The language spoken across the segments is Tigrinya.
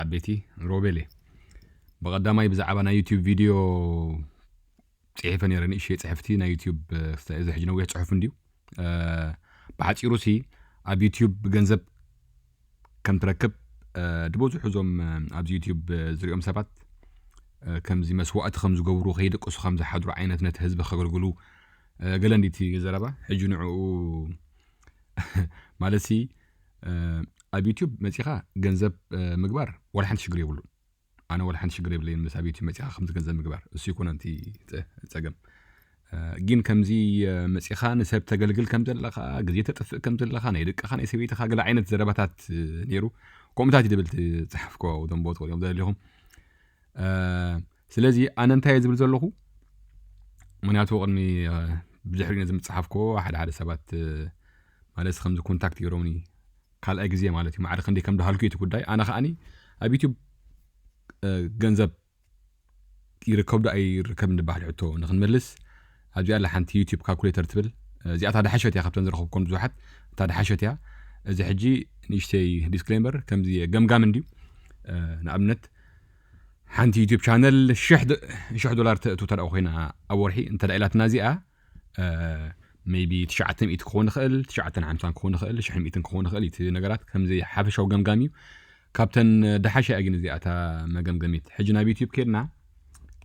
ዓበይቲ ሮቤል እየ። ብቐዳማይ ብዛዕባ ናይ ዩቲዩብ ቪድዮ ጽሒፈ ነይረ፣ ንእሽተይ ጽሕፍቲ ናይ ዩቲዩብ፣ እ፣ እዚ ሕጂ ነዊሕ ጽሑፍ እንድዩ። እ፣ ብሓጺሩ ሲ ኣብ ዩቲዩብ ገንዘብ ከም ትረክብ፣ እ፣ ዝበዝሑ እዞም፣ እ፣ ኣብዚ ዩቲዩብ፣ እ፣ ዝሪኦም ሰባት፣ እ፣ ከምዚ መስዋእቲ ከም ዝገብሩ፣ ከይደቅሱ ከም ዝሓድሩ ዓይነት ነቲ ህዝቢ ከገልግሉ፣ እ፣ ገለ እንዲቲ ዘረባ። ሕጂ ንዕኡ ማለት ሲ፣ እ፣ ኣብ ዩቲዩብ መጺኻ ገንዘብ፣ እ፣ ምግባር ዋላ ሓንቲ ሽግር የብሉን። ኣነ ዋላ ሓንቲ ሽግር የብለይን ምስ ኣብ ዩቲዩብ መጺኻ ከምዚ ገንዘብ ምግባር። እሱ ይኮነ እቲ ጸ-፣ ጸገም። እ፣ ግን ከምዚ፣ እ፣ መጺኻ ንሰብ ተገልግል ከም ዘለኻ፣ ግዜ ተጥፍእ ከም ዘለኻ፣ ናይ ደቅኻ ናይ ሰበይትኻ ገለ ዓይነት ዘረባታት፣ እ፣ ነይሩ። ከምኡታት እዩ ዝብል እቲ ጸሓፍኮ፣ እቶም ቦት እዮም ዘለኹም። እ፣ ስለዚ ኣነ እንታይ እየ ዝብል ዘለኹ? ምክንያቱ ቅድሚ፣ እ፣ ብድሕሪ ነዚ ምጽሓፍኮ ሓደ ሓደ ሰባት፣ እ፣ ማለት ከምዚ ኮንታክት ገይሮምኒ ካልኣይ ግዜ ማለት እዩ። ማዕረ ክንደይ ከም ደሃልኩ እቲ ጉዳይ። ኣነ ከኣኒ ኣብ ዩቲዩብ፣ እ፣ ገንዘብ ይርከብ ዶ ኣይርከብን ዝበሃል ሕቶ ንክንመልስ፣ ኣብዚኣ ኣላ ሓንቲ ዩቲዩብ ካልኩሌተር ትብል። እዚኣ እታ ደሓሸት እያ ካብተን ዝረኸብኩን ብዙሓት፣ እታ ደሓሸት እያ። እዚ ሕጂ ንእሽተይ ዲስክሌመር፣ ከምዚ ገምጋም እንድዩ። እ፣ ንኣብነት ሓንቲ ዩቲዩብ ቻነል ሽሕ ዶ-፣ ሽሕ ዶላር ተእቱ ተደኣ ኮይና ኣብ ወርሒ እንተ ደኣ ኢላትና እዚኣ፣ እ፣ ሜይቢ ትሽዓተ ሚእቲ ክኸውን ይኽእል፣ ትሽዓተ ሓምሳን ክኸውን ይኽእል፣ ሽሕ ሚእትን ክኸውን ይኽእል። እቲ ነገራት ከምዚ ሓፈሻዊ ገምጋም እዩ። ካብተን ደሓሻ እያ ግን እዚኣ እታ መገምገሚት። ሕጂ ናብ ዩቲዩብ ከድና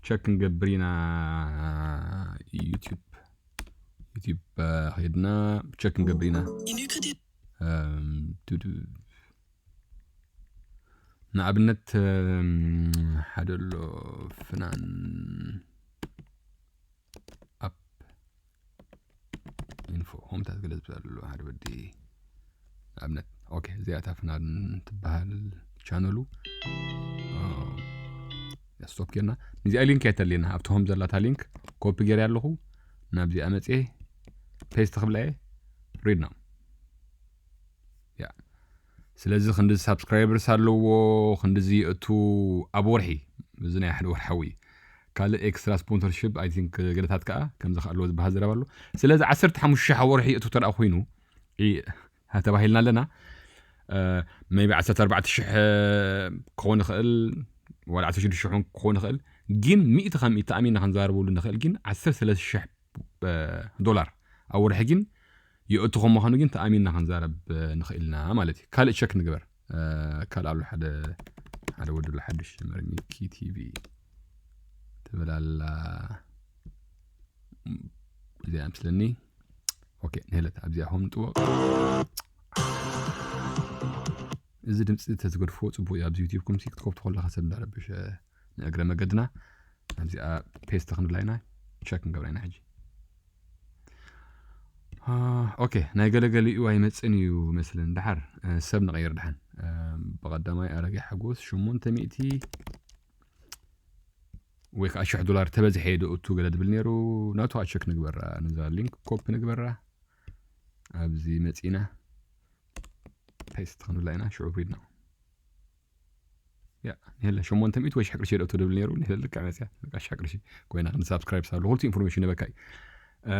ቸክ ክንገብር ኢና። ዩቲዩብ፣ ዩቲዩብ፣ እ፣ ከድና ቸክ ክንገብር ኢና። እም፣ ዱዱ። ንኣብነት፣ እም፣ ሓደ ኣሎ ፍናን ኣፕ ኢንፎ ሆምታት ገለ ዝብል ኣሎ ሓደ ወዲ ንኣብነት። ኦኬ፣ እዚኣ እታ ፍናን ትበሃል ቻነሉ። ኦ፣ ስቶፕ ጌርና። እዚኣ ሊንክ እያ ተልየና። ኣብቲ ሆም ዘላታ ሊንክ ኮፒ ጌር ኣለኹ። ናብዚኣ መጽኤ ፔስት ክብላ እየ። ሪድ ናው። ያ። ስለዚ ክንዲ ሳብስክራይበርስ ኣለዎ፣ ክንዲዚ የእቱ ኣብ ወርሒ። እዚ ናይ ሓደ ወርሓዊ እዩ። ካልእ ኤክስትራ ስፖንሰርሺፕ፣ ኣይ ቲንክ፣ ገለታት ከኣ ከምዚ ከኣ ኣለዎ ዝበሃል ዘረባ ኣሎ። ስለዚ ዓሰርተ ሓሙሽተ ሽሕ ኣብ ወርሒ የእቱ ተደኣ ኮይኑ፣ ኢ-፣ ተባሂልና ኣለና። እ፣ ሜይቢ ዓሰርተ ኣርባዕተ ሽሕ ክኾን ይኽእል፣ ዋላ ዓሰርተ ሽዱሽተ ሽሕ ክኾን ይኽእል። ግን ሚእቲ ካብ ሚእቲ ተኣሚንና ክንዛረበሉ ንኽእል ግን ዓሰርተ ሰለስተ ሽሕ፣ እ፣ ዶላር ኣብ ወርሒ ግን የእቱ ከም ምዃኑ ግን ተኣሚንና ክንዛረብ፣ እ፣ ንኽእል ኢና ማለት እዩ። ካልእ ቸክ ንግበር። እ፣ ካልእ ኣሎ ሓደ፣ ሓደ ወዲ ኣሎ ሓድሽ መርሚኪ ቲቪ ትብል ኣላ። እዚኣ ምስለኒ። ኦኬ፣ ንሄለት ኣብዚኣ ሆም ንጥወቕ። እዚ ድምፂ ተዝገድፍዎ ፅቡቅ እዩ። ኣብዚ ዩቲዩብ ኮምሲ ክትከፍቱ ከለካ ሰብ እንዳረብሸ ንእግረ መገድና ኣብዚኣ ፔስት ክንብላ ኢና። ቸክ ክንገብራ ኢና ሕጂ። አ፣ ኦኬ፣ ናይ ገለገሊኡ ኣይመፅን እዩ መስልን። ደሓር፣ እ፣ ሰብ ንቀይር ደሓን። እ፣ ብቐዳማይ ኣረጋይ ሓጎስ ሸሞንተ ሚእቲ ወይ ከዓ ሽሕ ዶላር ተበዝሐ እየ ደእቱ ገለ ድብል ነይሩ። ናቱ ከዓ ቸክ ንግበራ። ነዛ ሊንክ ኮፒ ንግበራ። ኣብዚ መፂና ፔስት ክንብላ ኢና። ሽዑ ሪድና። ያ፣ ንሄለ ሸሞንተ ሚእቲ ወይ ሽሕ ቅርሺ ደእቱ ድብል ነይሩ። ንሄለ ልክዕ መፅያ። በቃ ሽሕ ቅርሺ ኮይና ክንዲ ሳብስክራይብ ሳሉ። ኩሉ ኢንፎርሜሽን ነበካ እዩ። እ፣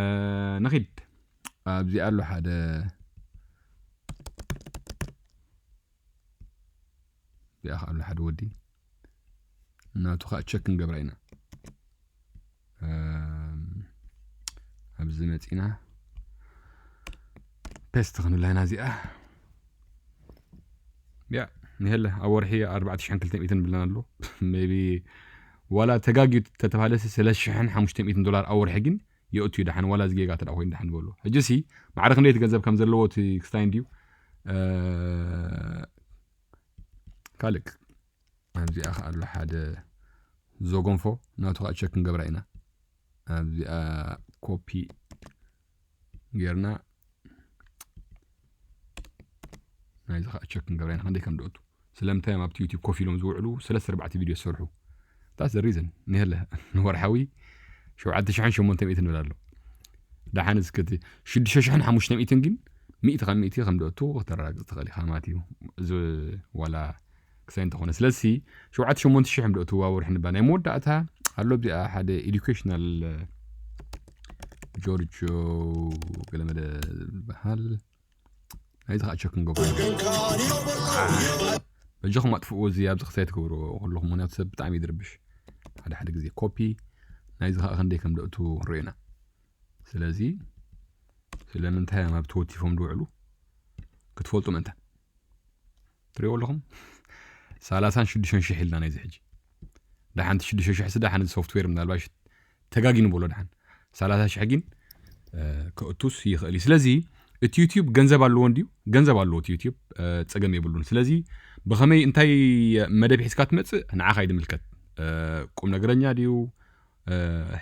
ንኺድ። ኣብዚ ኣሎ ሓደ፣ እዚኣ ከዓ ኣሎ ሓደ ወዲ። ናቱ ከዓ ቸክ ክንገብራ ኢና። እም፣ ኣብዚ መፂና ፔስት ክንብላ ኢና እዚኣ። ያ፣ ንሄለ ኣብ ወርሒ ኣርባዕተ ሽሕን ክልተ ሚእትን ብለና ኣሎ። ሜይቢ ዋላ ተጋግዩ ተተባሃለ ሰለስተ ሽሕን ሓሙሽተ ሚእትን ዶላር ኣብ ወርሒ ግን የእቱ እዩ ደሓን፣ ዋላ እዚ ጌጋ ተደኣ ኮይኑ ደሓን ንበሎ። ሕጂ ሲ ማዕረ ክንደይ እቲ ገንዘብ ከም ዘለዎ እቲ ክስታይ እንድዩ። እ፣ ካልእ ኣብዚኣ ከኣ ኣሎ ሓደ ዘጎንፎ፣ ናቱ ከኣ ቸክ ክንገብራ ኢና። ኣብዚኣ ኮፒ ጌርና ናይዚ ከኣ ቸክ ክንገብራ ኢና፣ ክንደይ ከም ደእቱ። ስለምንታይ እዮም ኣብቲ ዩቲዩብ ኮፍ ኢሎም ዝውዕሉ ሰለስተ ኣርባዕተ ቪድዮ ዝሰርሑ? That's the reason። ንሄለ ንወርሓዊ ሸውዓተ ሽሕን ሸሞንተ ሚእትን ንብል ኣሎ። ደሓን እስከ እቲ ሽዱሽተ ሽሕን ሓሙሽተ ሚእትን ግን ሚእቲ ካብ ሚእቲ ከም ደእቱ ክተረጋግጽ ትኽእል ኢኻ ማለት እዩ። እዚ ዋላ ክሳይ እንተኾነ። ስለዚ ሸውዓተ ሸሞንተ ሽሕ ከም ደእቱ ኣብ ወርሒ ንባ ናይ መወዳእታ ኣሎ። ኣብዚኣ ሓደ ኤዱኬሽናል ጆርጆ ገለመለ ዝበሃል ናይዚ ከዓ ቸክ ንገብሮ። እጆኹም ኣጥፍኡ፣ እዚ ኣብዚ ክሳይ ትገብሩ ከለኹም፣ ምክንያቱ ሰብ ብጣዕሚ እዩ ዝርብሽ ሓደ ሓደ ግዜ። ኮፒ ናይዚ ከዓ ክንደይ ከም ደእቱ ክንሪኦ ኢና። ስለዚ ስለምንታይ እዮም ኣብ ተወቲፎም ዝውዕሉ ክትፈልጡ ምእንታ። ትሪእዎ ኣለኹም፣ ሰላሳን ሽዱሽተን ሽሕ ኢልና ናይዚ ሕጂ። ደሓንቲ ሽዱሽተ ሽሕ ስ ደሓን፣ እዚ ሶፍትዌር ምናልባሽ ተጋጊኑ በሎ ደሓን። ሰላሳ ሽሕ ግን ከእቱስ ይኽእል እዩ። ስለዚ እቲ ዩቲዩብ ገንዘብ ኣለዎ እንድዩ፣ ገንዘብ ኣለዎ እቲ ዩቲዩብ፣ ፀገም የብሉን። ስለዚ ብኸመይ እንታይ መደብ ሒዝካ ትመፅእ ንዓኻ እዩ ዝምልከት። ቁም ነገረኛ ድዩ፣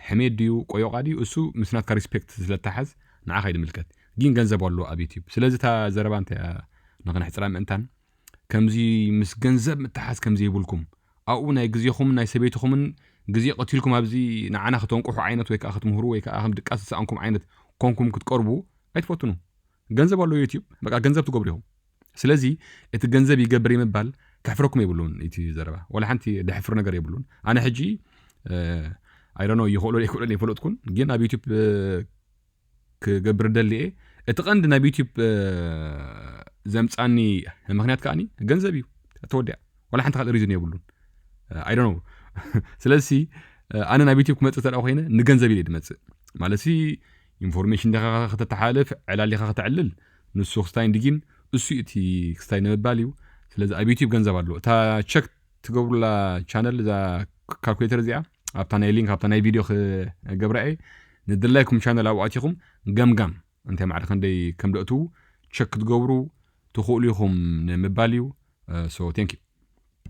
ሕሜት ድዩ፣ ቆዮቓ ድዩ፣ እሱ ምስ ናትካ ሪስፔክት ስለተሓዝ ንዓኻ እዩ ዝምልከት። ግን ገንዘብ ኣለዎ ኣብ ዩቲዩብ። ስለዚ እታ ዘረባ እንታይ እያ ንኽነሕፅራ ምእንታን፣ ከምዚ ምስ ገንዘብ ምትሓዝ ከም ዘይብልኩም፣ ኣብኡ ናይ ግዜኹምን ናይ ሰበይትኹምን ግዜ ቀቲልኩም ኣብዚ ንዓና ክተንቁሑ ዓይነት ወይ ከዓ ክትምህሩ ወይ ከዓ ከም ድቃስ ዝሰኣንኩም ዓይነት ኮንኩም ክትቀርቡ ኣይትፈትኑ። ገንዘብ ኣሎ ዩቲዩብ፣ በቃ ገንዘብ ትገብሩ ኢኹም። ስለዚ እቲ ገንዘብ ይገብር የምባል ከሕፍረኩም የብሉን። እቲ ዘረባ ዋላ ሓንቲ ደሕፍር ነገር የብሉን። ኣነ ሕጂ ኣይደኖ ይኽእሎ ይክእሎ ይፈለጥኩን፣ ግን ኣብ ዩቲዩብ ክገብር ደልየ እቲ ቀንዲ ናብ ዩቲዩብ ዘምፃኒ ምክንያት ከዓኒ ገንዘብ እዩ። ተወዲያ ዋላ ሓንቲ ካልእ ሪዝን የብሉን። ኣይደኖ ስለዚ ኣነ ናብ ዩቲዩብ ክመፅእ ተደኣ ኮይነ ንገንዘብ ኢለ ድመፅእ ማለት ኢንፎርሜሽን ዲኻ ከተተሓልፍ ዕላል ዲኻ ከተዕልል ንሱ ክስታይ እንዲጊን እሱ እቲ ክስታይ ንምባል እዩ። ስለዚ ኣብ ዩቲዩብ ገንዘብ ኣሎ። እታ ቸክ ትገብሩላ ቻነል እዛ ካልኩሌተር እዚኣ ኣብታ ናይ ሊንክ ኣብታ ናይ ቪድዮ ክገብራ እየ። ንድላይኩም ቻነል ኣብኡ ኣቲኹም ገምጋም እንታይ ማዕረ ክንደይ ከም ደእትዉ ቸክ ክትገብሩ ትኽእሉ ኢኹም ንምባል እዩ። So thank you።